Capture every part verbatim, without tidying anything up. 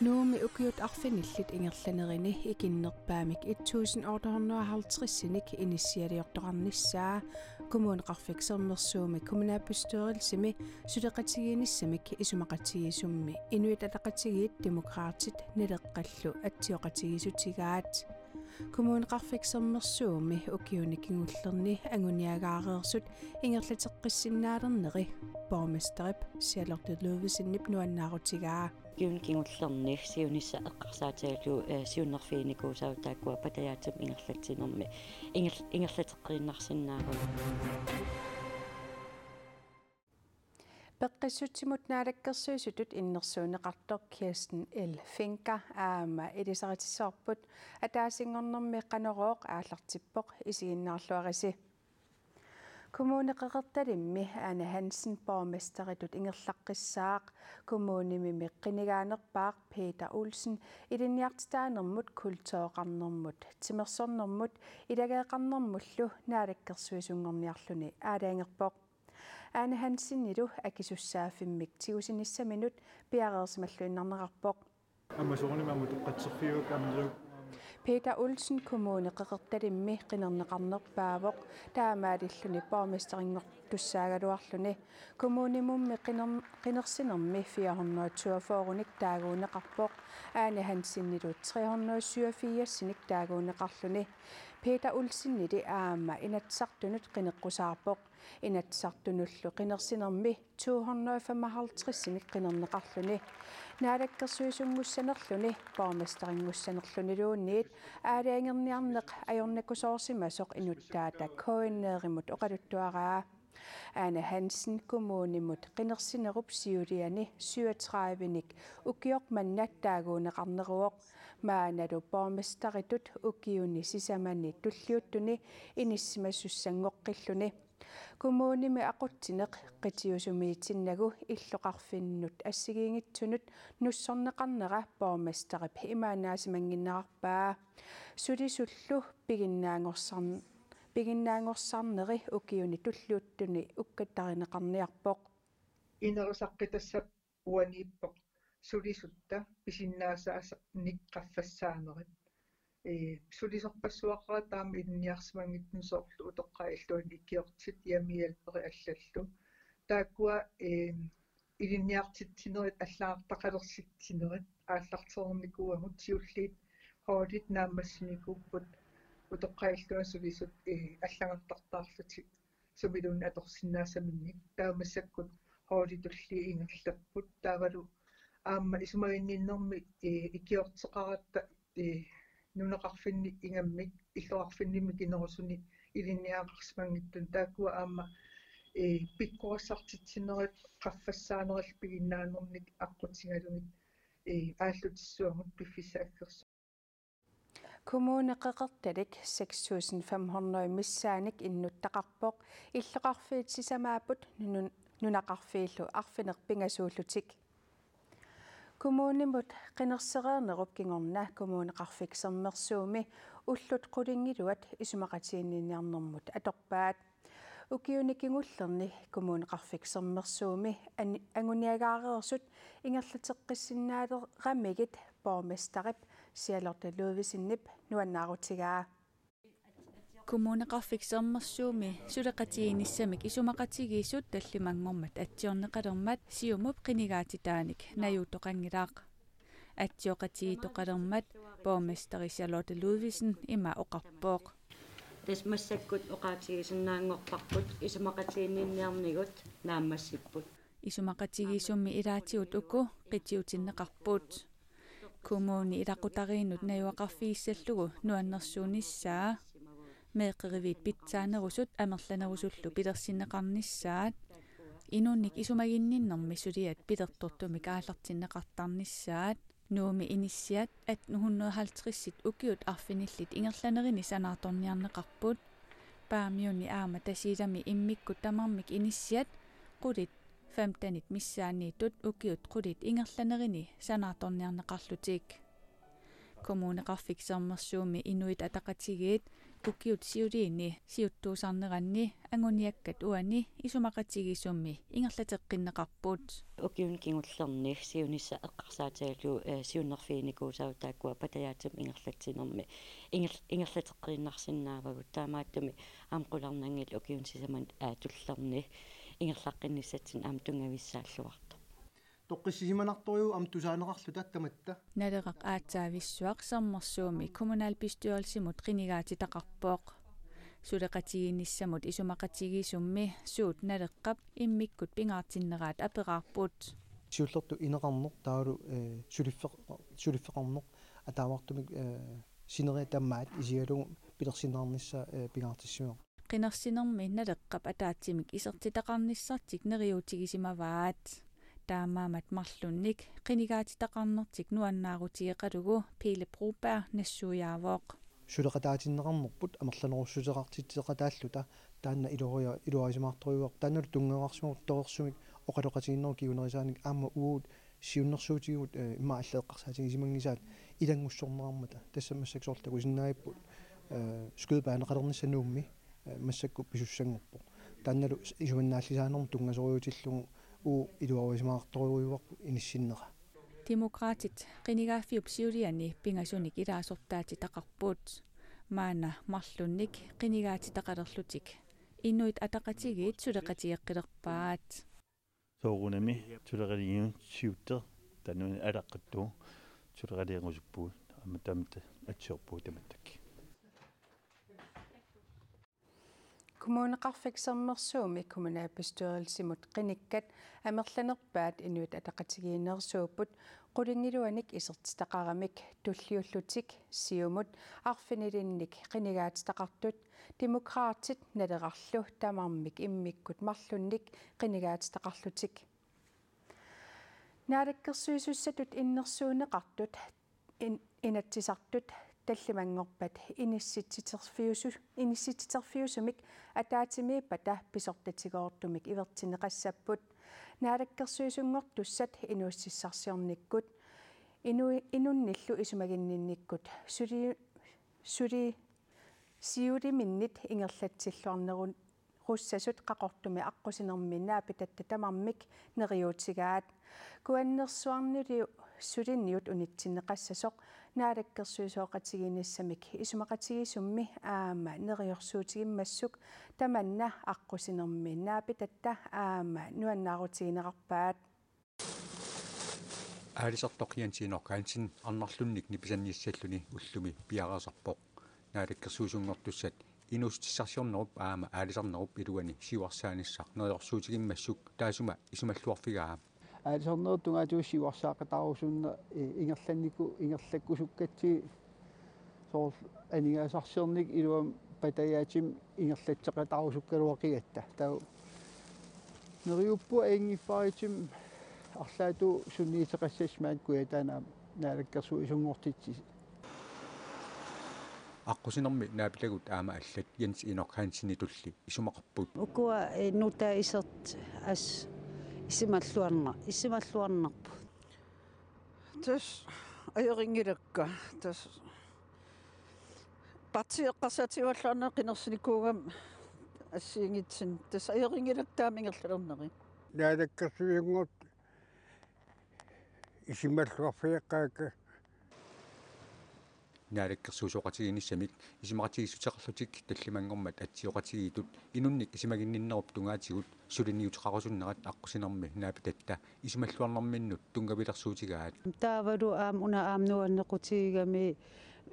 Nuummi ukiut arfinillit ingerlanerini ikinnerpaamik et tusind otte hundrede og halvtredsinik inissialiortoqarnissaa Kommuneqarfik Sermersuumi kommunalbestyrelsimi suleqatigiinnissamik isumaqatigiissummi Inuit Ataqatigiit, Demokraatit, Naleqqallu atsioqatigiissutigaat. Kommuneqarfik Sermersuumi ukiuni kingullerni anguniagaareersut ingerlateqqissinnaalerneri borgmesterip Charlotte Ludvigsenip nuannaarutigaa. Ukiuni kingullerni siunissaq eqqarsaatigalugu, eh, siunnerfiginikuusarput taakkua patajaatsumik ingerlatsinermi inger-, ingerlateqqiinnarsinnaapput. Peqqissutsimut naalakkersuisutut innersuunneqartoq Kirsten L. Fencker aamma ilisaritissavarput ataasinngornermi Qanorooq aallartippoq, isiginnaarluarisi. Kommune Qeqertalimmi Ane Hansen borgmesteritut ingerlaqqissaaq. Kommunimimi qinigaanerpaaq Peter Olsen ilinniartitaanermut, kultureqarnermut, timersornermut, ilageeqarnermullu naalakkersuisunngorniarluni aalajangerpoq. Ane Hansenilu akisussaaffimmik tigusinissaminut piareersimalluinnarnerarpoq. Aamma soorunami aamma utoqqatserfigaakka aamma. Peter Olsen Kommune Qeqertalimmi qinerneqarnerpaavoq, taamaalilluni borgmesterinngortussaagaluarluni. Kommunimummi qiner-, qinersinermi fire hundrede toogfyrrenik taaguunneqarpoq, Ane Hansenilu tre hundrede syvogfirsinik taaguunneqarluni. Peter Olsenili aamma Inatsisartunut qineqqusaarpoq. Inatsisartunullu qinersinermi to hundrede femoghalvtredsinik qinerneqarluni. Naalakkersuisunngussanerluni borgmesterinngussanerluniluunniit aalajangerniarneq ajornakusoorsimasoq inuttaata K N R-imut oqaluttuaraa. Ane Hansen kommunimut qinersinerup siuliani syvogtredivenik ukioq manna taaguunneqarneruvoq. Maannalu borgmesteritut ukiuni sisamani tulliuttuni inissisimasussanngorluni. Kommunimi aqutsineq qitiusumiitinnagu illoqarfinnut assigiinngitsunut nussorneqarnera borgmesterip imaannaasimannginnerarpaa. Sulisullu piginnaanngorsarn-, piginnaanngorsarneri ukiuni tulliuttuni ukkattarineqarniarpoq. Inerisaqqitassapput uaniippoq sulisutta pisinnaasaannik qaffassaanerit. Ee, sulisorpassuaqarata aamma ilinniarsimanngitsunik, soorlu utoqqaat illuanni ikiortit, hjemmehjælperi allallu. Taakkua, ee, ilinniartitsinerit allagartaqalersitsinerit aallartereernikuuagut, siulliit holdit naammassimikuupput utoqqaat illuanni sulisut, ee, allagartartaarlutik sumiluunniit atorsinnaasaminnik. Taava massakkut holdit tulliit ingerlapput. Taavalu aamma isumaginninnermi, ee, ikiorteqaratta, ee, nunaqarfinni ingammik, illoqarfinnimmi kingusinnerusunik ilinniagaqarsimanngitsunik, taakkua aamma, ee, pikkorissartitsinerit qaffassaanerillu piginnaanernik aqqutigalugit, ee, aallutissuagut piffissaq aggersut. Kommune Qeqertalik seks tusind fem hundrede missaanik innuttaqarpoq, illoqarfiit sisamaapput nunun-, nunaqarfiillu arfineq-pingasuullutik. Kommunimut qinersereernerup kingorna Kommuneqarfik Sermersuumi ullut qulingiluat isumaqatiginninniarnermut atorpaat. Ukiuni kingullerni Kommuneqarfik Sermersuumi an-, anguniagaareersut ingerlateqqissinnaaleramigit borgmesterip Charlotte Ludvigsenip nuannaarutigaa. Kommuneqarfik Sermersuumi suleqatigiinnissamik isumaqatigiissut tallimanngormat atsiorneqalermat Siumup qinigaatitaanik najuuttoqanngilaq. Atsioqatigiittoqalermat borgmesteri Charlotte Ludvigsen ima oqarpoq. Tassa massakkut oqaatigisinnaanngorparput isumaqatiginninniarnigut naammassipput. Isumaqatigiissummi ilaatigut uku qitiutinneqarput. Kommuni ilaqutariinnut najugaqarfigissallugu nuannersuunissaa. Meeqqeriviit pitsaanerusut amerlanerusullu pilersinneqarnissaat. Inunnik isumaginninnermi suliat pilertortumik aallartinneqartarnissaat. Nuummi inissiat atten hundrede halvtredsit ukiut arfinillit ingerlanerini sanaartorniarneqarput. Paamiuni aamma Tasiilami immikkut tamarmik inissiat qulit femtenit missaanniittut ukiut qulit ingerlanerini sanaartorniarneqarlutik. Kommuneqarfik Sermersuumi Inuit Ataqatigiit Ukiut siuliini siuttuusarneranni anguniakkat uani isumaqatigiissummi ingerlateqqinneqarput. Ukiuni kingullerni siunissaq eqqarsaatigalugu, eh, siunnerfiginikuusarput taakkua patajaatsumik ingerlatsinermi inger-, ingerlateqqiinnarsinnaavagut, taamaattumik aamma qularnanngilaq ukiuni sisamani, eh, tullerni ingerlaqqinnissatsinnut aamma tunngavissaalluartoq. Toqqissisimanartorujuuvoq aamma tusaaneqarluta tamatta. Naleraq aatsaavissuaq Sermersuumi kommunalbestyrelsimut qinigaatitaqarpoq. Suleqatigiinnissamut isumaqatigiissummi suut Naleqqap immikkut pingaartinneraat aperaarput. Siullertut ineqarneq taavalu, eh, suliffeq-, suliffeqarneq ataavartumik, eh, sineriak tamaat isigalugu pilersinneqarnissaa, eh, pingaartissimasoq. Qinersinermi Naleqqap ataatsimik isertitaqarnissartik neriuutigisimavaat. Taamaammat marlunnik qinigaatitaqarnertik nuannaarutigeqalugu Pele Broberg nassuiaavoq. Suleqataatinneqarnerput amerlanerussuteqartitseqataalluta taanna iluaria-, iluarisimaartorujuuarput, taannalu tunngaveqarsimavoq torersumik oqaloqatigiinnerup kingunerisaanik aamma uagut siunnersuutigut, eh, immaqa allat eqqarsaatigisimanngikkaat ilanngussorneqarmata. Tassa massakkut soorlu takusinnaagipput, eh, skydebaneqalernissaq Nuummi, eh, massakkut pisussanngorpoq. Taannalu isumannaallisaanermut tunngasorujuutillugu uagut iluarisimaartorujuuarput inissinnera. Demokraatit qinigaaffiup siuliani pingasunik ilaasortaatitaqarput. Maanna marlunnik qinigaatitaqalerlutik Inuit Ataqatigiit suleqatigeqqilerpaat. Soorunami suleqatigiinnut siuttut taanna alaqqattugut suleqatigeqqusuppugut, aamma tamatta atsiorpugut tamattakkut. Kommuneqarfik Sermersuumi kommunalbestyrelsimut qinikkat amerlanerpaat Inuit Ataqatigiinneersuupput qulingiluanik isertitaqaramik tulliullutik Siumut arfinilinnik qinigaatitaqartut Demokraatit Nalerarlu tamarmik immikkut marlunnik qinigaatitaqarlutik. Naalakkersuisussatut innersuunneqartut in-, Inatsisartut tallimanngorpat inissitsiterfiusu-, inissitsiterfiusumik ataatsimiippata pisortatigoortumik ivertinneqassapput. Naalakkersuisunngortussat inuussutissarsiornikkut inu-, inunnillu isumaginninnikkut suli-, suli-, siuliminnit ingerlatsilluarneru-, russasut Qaqortumi aqqusinermi naapitatta tamarmik neriuutigaat. Kuannersuarniliu suliniut unitsinneqassasoq naalakkersuisooqatigiinnissamik isumaqatigiissummi aamma neriorsuutigimmassuk tamanna aqqusinermi naapitatta aamma nuannaarutigineqarpaat. Aalisartoq Jens Enok Hansen arnarlunnik nipisanniassalluni ullumi piareersarpoq. Naalakkersuisunngortussat inuussutissarsiornerup aamma aalisarnerup iluani siuarsaanissaq neriorsuutigimmassuk taassuma isumalluarfigaa. Aalisarnerup tungaatigut siuarsaaqataarusunneq, eh, ingerlanniku-, ingerlakkusukkatsigu soorlu aningaasarsiornikkut iluamik patajaatsumik ingerlatseqataarusukkaluaqigatta. Taava neriuppunga ajunngiffaaritsumik arlaatigut sunniuteqassasoq maani Kujataani aamma naalakkersuisunngortitsisut. Aqqusinermi naapilagut aamma allat Jens Enok Hansenitulli isumaqarput. Ukua, eh, nutaaq isertut assut isumalluarna-, isumalluarnarput. Tassa ajorinngilara. Tassa partiit eqqarsaatigivallaarnerat qinersinikuugami assigiinngitsunik. Tassa ajorinngilara taama ingerlalerneri. Naalakkersuisunngortut isumalluarfigeqqaakka. Naalakkersuisooqatigiinnissamik isumaqatigiissuteqarlutik tallimanngormat atsioqatigiittut inunnik isumaginninnerup tungaatigut suliniuteqarusunnerat aqqusinermi naapitatta isumalluarnerminnut tunngavilersuutigaat. Taavalu aamma una aamma nuannequtigigami,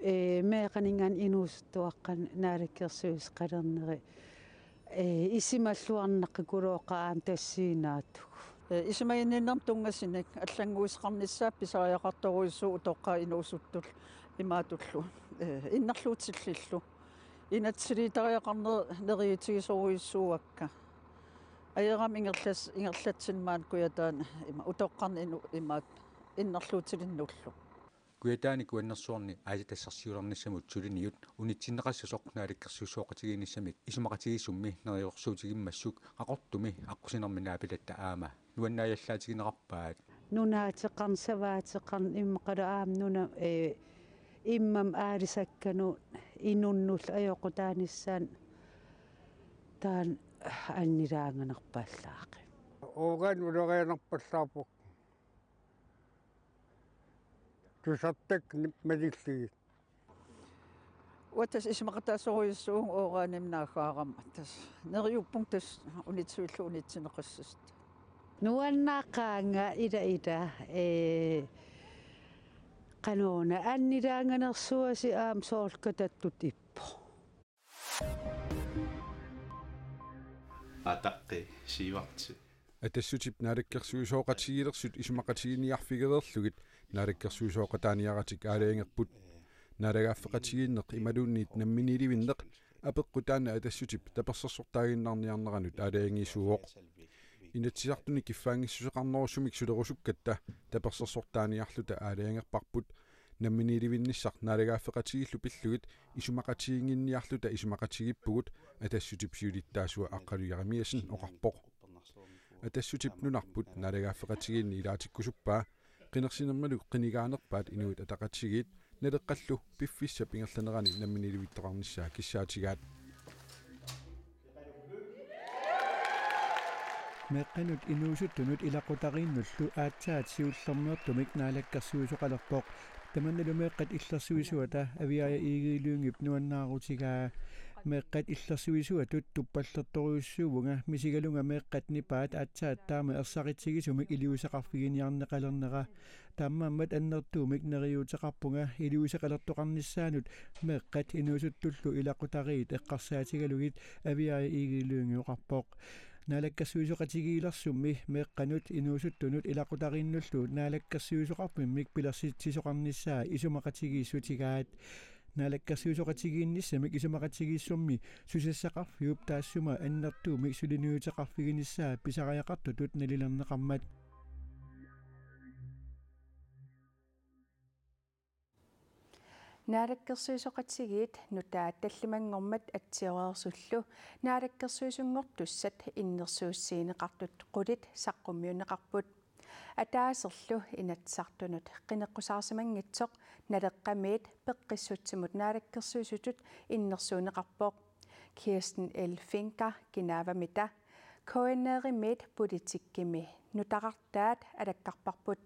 eh, meeqqaninngaanniit inuusuttuaqqat naalakkersuisoqalerneri. Ee, isumalluarnaqqikulooqaat aamma tassaniittugut. Ee, isumaginninnermut tunngasunik allannguisoqarnissaa pisariaqartorujussuuvoq utoqqaat inuusuttullu imaatullu, ee, innarluutillillu. Inatsisiliitariaqarneq neriuutigisorujussuuakka. Ajoramik ingerlas-, ingerlatsineq maani Kujataani ima utoqqarnut inu-, imaattoq innarluutilinnullu. Kujataani Kuannersuarni aatitassarsiulernissamut suliniut unitsinneqassasoq naalakkersuisooqatigiinnissamik isumaqatigiissummi neriorsuutigimmassuk Qaqortumi aqqusinermi naapitatta aamma nuannaajallaatigineqarpaat. Nunaateqarneq, savaateqarneq immaqalu aamma nuna, ee, immamut aalisakkanut Inunnullu ajoqutaanissaanut taanna annilaanganerpallaaqi. Uran ulerianerpallaarpoq. Tusartak malillugit. Uanga tassa isumaqataasorujussuuvunga uranimik naaggaarama. Tassa neriuppunga tassa unitsuillu unitsineqassasut. Nuannaaqaanga ila ila, ee, qanoruna annilaanganersuasi aamma soorlu katattut ippoq. Ataqqi Sivertsen. Atassutip naalakkersuisooqatigiilersut isumaqatigiinniarfigereerlugit naalakkersuisooqataaniaratik aalajangerput. Naalagaaffeqatigiinneq imaluunniit namminiilivinneq apeqqut taanna Atassutip tapersersortaaginnarniarneranut aalajangiisuuvoq. Inatsisartuni kiffaanngissuseqarnerusumik sulerusukkatta tapersersortaaniarluta aalajangerparput. Namminiilivinnissaq naalagaaffeqatigiillu pillugit isumaqatigiinnginniarluta isumaqatigiippugut, Atassutip siulittaasua Aqqalu Jeremiassen oqarpoq. Atassutip nunarput naalagaaffeqatigiinni ilaatikkusuppaa qinersinermilu qinigaanerpaat Inuit Ataqatigiit Naleqqallu piffissap ingerlanerani namminiilivittoqarnissaa kissaatigaat. Meeqqanut inuusuttunut ilaqutariinnullu aatsaat siullermeertumik naalakkersuisoqalerpoq. Tamannalu meeqqat illersuisuata Aviaja Egede Lyngep nuannaarutigaa. Meeqqat illersuisuatut tuppallertorujussuuvunga misigalunga meeqqat nipaat aatsaat taama ersaritsigisumik iliuuseqarfiginiarneqalernera. Taamaammat annertuumik neriuuteqarpunga iliuuseqalertoqarnissaanut meeqqat inuusuttullu ilaqutariit eqqarsaatigalugit, Aviaja Egede Lynge oqarpoq. Naalakkersuisoqatigiilersummi meeqqanut inuusuttunut ilaqutariinnullu naalakkersuisoqarfimmik pilersitsisoqarnissaa isumaqatigiissutigaat. Naalakkersuisoqatigiinnissamik isumaqatigiissormi susassaqarfiup taassuma annertuumik suliniuteqarfiginissaa pisariaqartutut nalilerneqarmat. Naalakkersuisoqatigiit nutaat tallimanngormat atsioreersullu naalakkersuisunngortussat innersuussiineqartut qulit saqqummiunneqarput. Ataaserlu Inatsisartunut qineqqusaarsimanngitsoq Naleqqamiit Peqqissutsimut Naalakkersuisutut innersuunneqarpoq. Kirsten L. Fencker kinaavamita K N R-imiit politikkimi nutaartaat alakkarparput.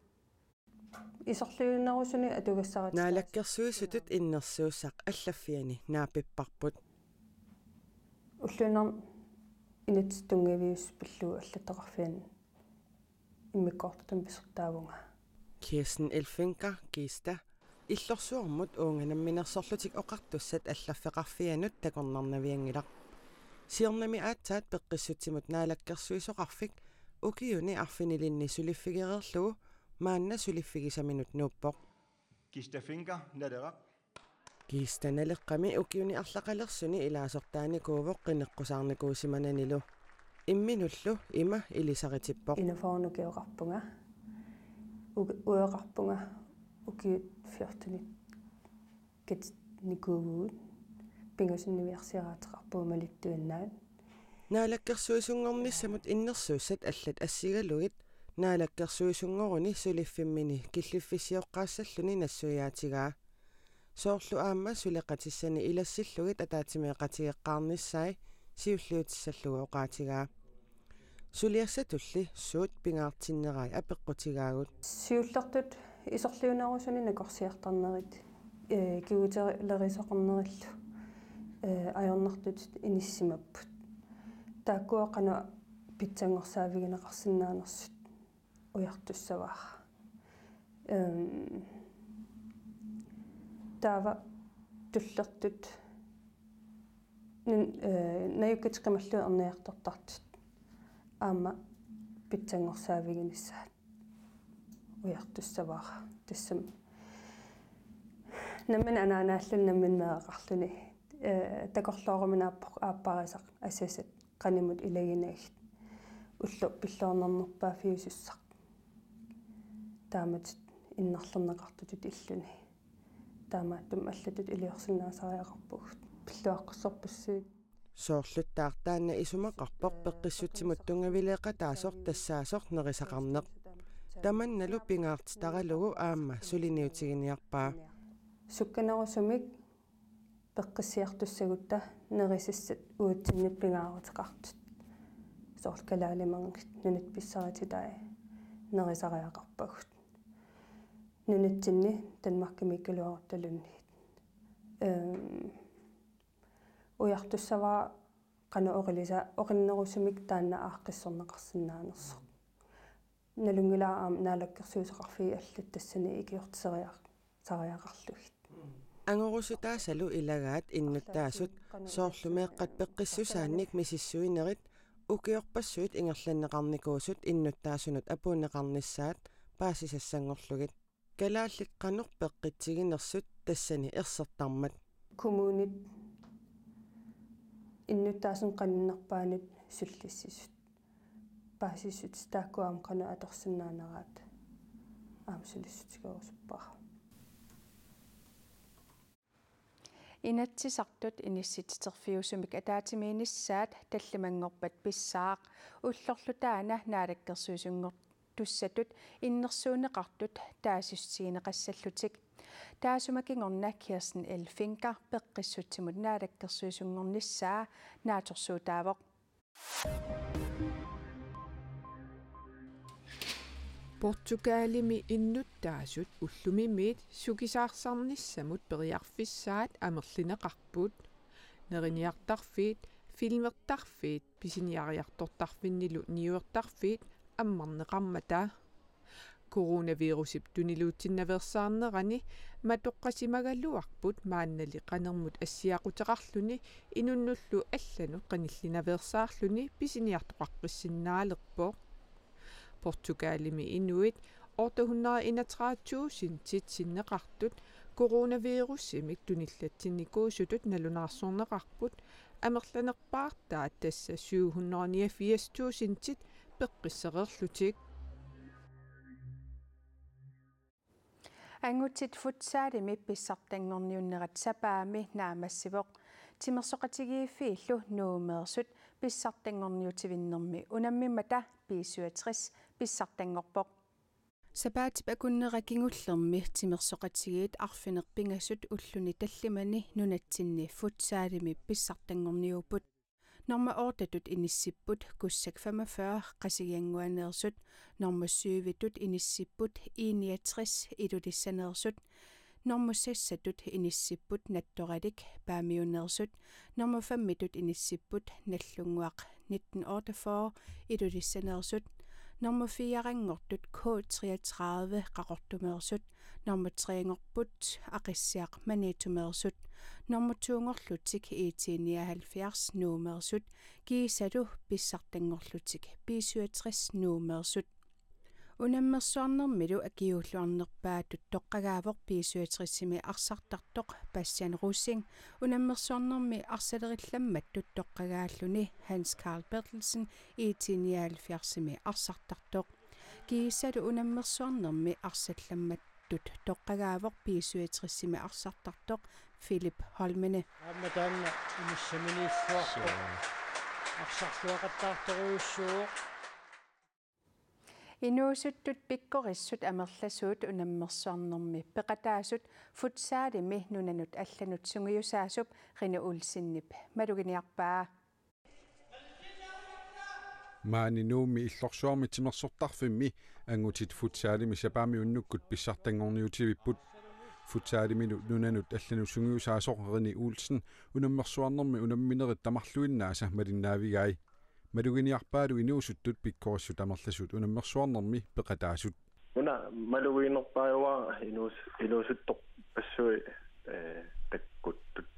Isorliunerusuni atugassaratik. Naalakkersuisutut innersuussaq allaffiani naapipparput. Ulluinnarni inatsit tunngaviusut pillugu allattoqarfiani immikkoortortami pisortaavunga. Kirsten L. Fencker, Kista, illorsuarmut uunga namminersorlutik oqartussat allaffeqarfianut takornarnavianngilaq. Siornami aatsaat Peqqissutsimut Naalakkersuisoqarfik ukiuni arfinilinni suliffigereerlugu maanna suliffigisaminut nuuppoq. Kista Fencker, Naleraq. Kista Naleqqami ukiuni arlaqalersuni ilaasortaanikuuvoq qineqqusaarnikuusimananilu. Imminullu ima ilisaritippoq. Enogfyrre ukioqarpunga. Uki-, ueqarpunga ukiut fjortenit katinnikuuvugut. Pingasunniviarsiaraateqarpugut malittuinnaat. Naalakkersuisunngornissamut innersuussat allat assigalugit naalakkersuisunngoruni suliffimmini killiffissiooqqaassalluni nassuiaatigaa. Soorlu aamma suleqatissani ilassillugit ataatsimeeqatigeqqaarnissai siulliutissallugu oqaatigaa. Suliassatulli suut pingaartinnerai apeqqutigaagut. Siullertut isorliunerusuni nakorsiartarnerit, ee, kigutilerisoqarnerillu, ee, ajornartutit inissimapput. Taakkua qanoq pitsanngorsaavigineqarsinnaanersut ujartussavara. Ehm, taava tullertut nun-, eh, najukkatik qimallugit erniartortartut aamma pitsanngorsaaviginissaat ujartussavara. Tassami nammineq anaanaalluni, nammineq meeraqarluni, eh, takorlooruminaappoq aapparisaq asasat qanimut ilaginagit. Ulloq pilluarnarnerpaaffiusussaq. Taamatut innarlerneqartutut illuni. Taamaattumik allatut iliorsinnaasariaqarpugut. Pilluaqqussorpassuit. Soorluttaaq taanna isumaqarpoq Peqqissutsimut tunngavileeqataasoq tassaasoq nerisaqarneq. Tamannalu pingaartitaralugu aamma suliniutiginiarpaa. Sukkanerusumik peqqissiartussagutta nerisassat uatsinnut pingaaruteqartut. Soorlu kalaalimangit nunat pissarititai nerisariaqarpagut. Nunatsinni Danmarkimiikkaluarutta luunniit. Øhm, ujartussavara qanoq oqilisa-, oqinnerusumik taanna aaqqissorneqarsinnaanersoq. Nalunngilara aamma naalakkersuisoqarfiit allat tassani ikiortisariaq-, sariaqarlugit. Angorusutaasalu ilagaat innuttaasut soorlu meeqqat peqqissusaannik misissuinerit ukiorpassuit ingerlanneqarnikuusut innuttaasunut apuunneqarnissaat paasisassanngorlugit. Kalaallit qanoq peqqitsiginersut tassani ersertarmat. Kommunit innuttaasunut qaninnerpaanut sullissisut. Paasissutissat taakku aamma qanoq atorsinnaaneraat aamma sulissutigerusuppara. Inatsisartut inissititerfiusumik ataatsimiinnissaat tallimanngorpat pissaaq, ullorlu taanna naalakkersuisunngortussatut innersuunneqartut taasissutigineqassallutik. Taassuma kingorna Kirsten L. Fencker peqqissutsimut naalakkersuisunngornissaa naatsorsuutaavoq. Portugalimi innuttaasut ullumimiit sukisaarsarnissamut periarfissaat amerlineqarput. Neriniartarfiit, filmertarfiit, pisiniariartortarfinnilu niuertarfiit ammarneqarmata. Coronavirusip tuniluutsinnaveersaarnerani matoqqasimagaluarput maannali qanermut assiaquteqarluni inunnullu allanut qanillinaveersaarluni pisiniartoqaqqissinnaalerpoq. Portugalimi inuit ottehundrede enogtredive tusindit sinneqartut coronavirusimik tunillatsinnikuusutut nalunaarsorneqarput, amerlanerpaartaat tassa syvhundrede niogfirs tusindit peqqissereerlutik. Angutit futsalimi pissartanngorniunnerat sapaammi naammassivoq. Timersoqatigiiffiillu Nuummeersut pissartanngorniutivinnermi unammimmata B syvogtres pissartanngorpoq. Sapaatip akunnera kingullermi timersoqatigiit arfineq-pingasut ulluni tallimani nunatsinni futsalimi pissartanngorniupput. Nummer ottetut inissipput Kussak femogfyrre Qasigiannguaneersut, nummer syvitut inissipput I niogtres Ilulissaneersut, nummer seksitut inissipput Nattoralik Paamiuneersut, nummer femmitut inissipput Nagdlunguaq nitten otteogfyrre Ilulissaneersut, nummer firenngortut K treogtredive Qaqortumeersut, nummer trenngorput Aqissiaq Maniitsumeersut, nummer tonngorlutik I T nioghalvfjerds Nuummeersut, kiisalu pissartanngorlutik B syvogtres Nuummeersut. Unammersuarnermilu akiuulluarnerpaatut toqqagaavoq B syvogtresimi arsartartoq Bastian Rosing, unammersuarnermi arsalerillammattut toqqagaalluni Hans Carl Berthelsen I T nioghalvfjerdsimi arsartartoq. Kiisalu unammersuarnermi arsallammattut toqqagaavoq B syvogtresimi arsartartoq Philip Holmene. Aamma taanna inissaminiilluarpoq. Arsarluaqattaartorujussuuvoq. Inuusuttut pikkorissut amerlasuut unammersuarnermi peqataasut futsalimi nunanut allanut sungiusaasup Rene Olsenip maluginiarpaa. Maani Nuummi Illorsuarmi timersortarfimmi angutit futsalimi sapaammi unnukkut pissartanngorniutivipput. Futsalimi nu-, nunanut allanut sungiusaasoq Rene Olsen unammersuarnermi unamminerit tamarluinnaasa malinnaavigai. Maluginiarpaalu inuusuttut pikkorissut amerlasuut unammersuarnermi peqataasut. Una maluginerpaajuara inuus-, inuusuttorpassuit, eh, takkuttut,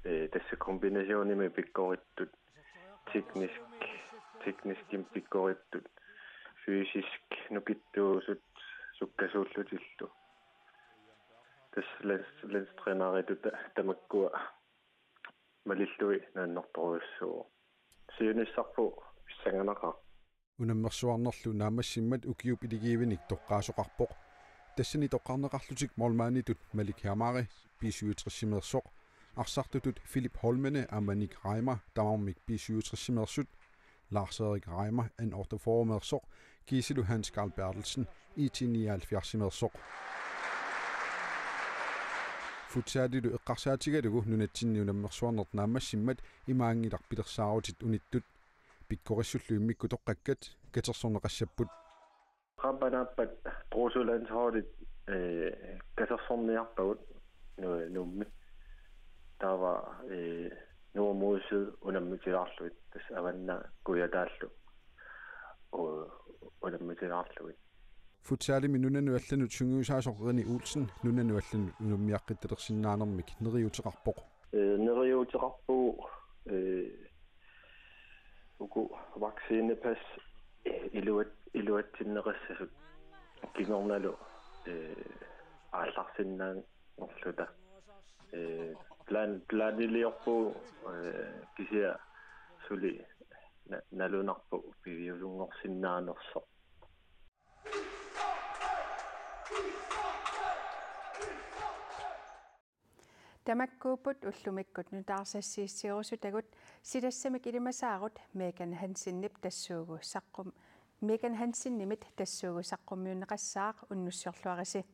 eh, tassa kombinationimi pikkorittut, teknisk, tekniskimik pikkorittut, fysisk nukittuusut sukkasuullutillu. Tassa lands-, landstræneritut ta-, tamakkua malillugit nuannertorujussuuvoq. Siunissarput pissanganaqaaq. Unammersuarnerlu naammassimmat ukiup iligiivinik toqqaasoqarpoq. Tassani toqqarneqarlutik målmanditut Malik Hermari B syvogtresimeersoq, arsartutut Philip Holmene aamma Nick Reimer tamarmik B syvogtresimeersut, Lars Erik Reimer N otteogfyrremeersoq, kiisalu Hans Carl Berthelsen I T nioghalvfjerdsimeersoq. Futsalilu eqqarsaatigalugu nunatsinni unammersuarneq naammassimmat imaanngilaq pilersaarutit unittut. Pikkorissullu immikkut toqqakkat katersorneqassapput. Qapanaappat Bruttolandsholdit, eh, katersorniarpagut nu-, Nuummi. Taava, eh, Nuummuusi unammisilaarlugit, tassa Avannaata Kujataallu u-, unammisilaarlugit. Futsalimi nunanut allanut sungiusaasoq René Olsen nunanut allanut unammiaqqittalersinnaanermik neriuuteqarpoq. Eh, neriuuteqarpugut, eh, uku vaccinepas, eh, iluat-, iluatsinneqassasut kingornalu, eh, aallarsinnaanngorluta. Eh, plan-, planiliorpugut, eh, kisianni suli na-, nalunarpoq piviusunngorsinnaanersoq. Tamakkuupput ullumikkut nutaarsassiissutigerusutagut. Silassamik ilimasaarut Megan Hansenip tassuugu saqqum-, Megan Hansenimit tassuugu saqqummiunneqassaaq, unnussiorluarisi.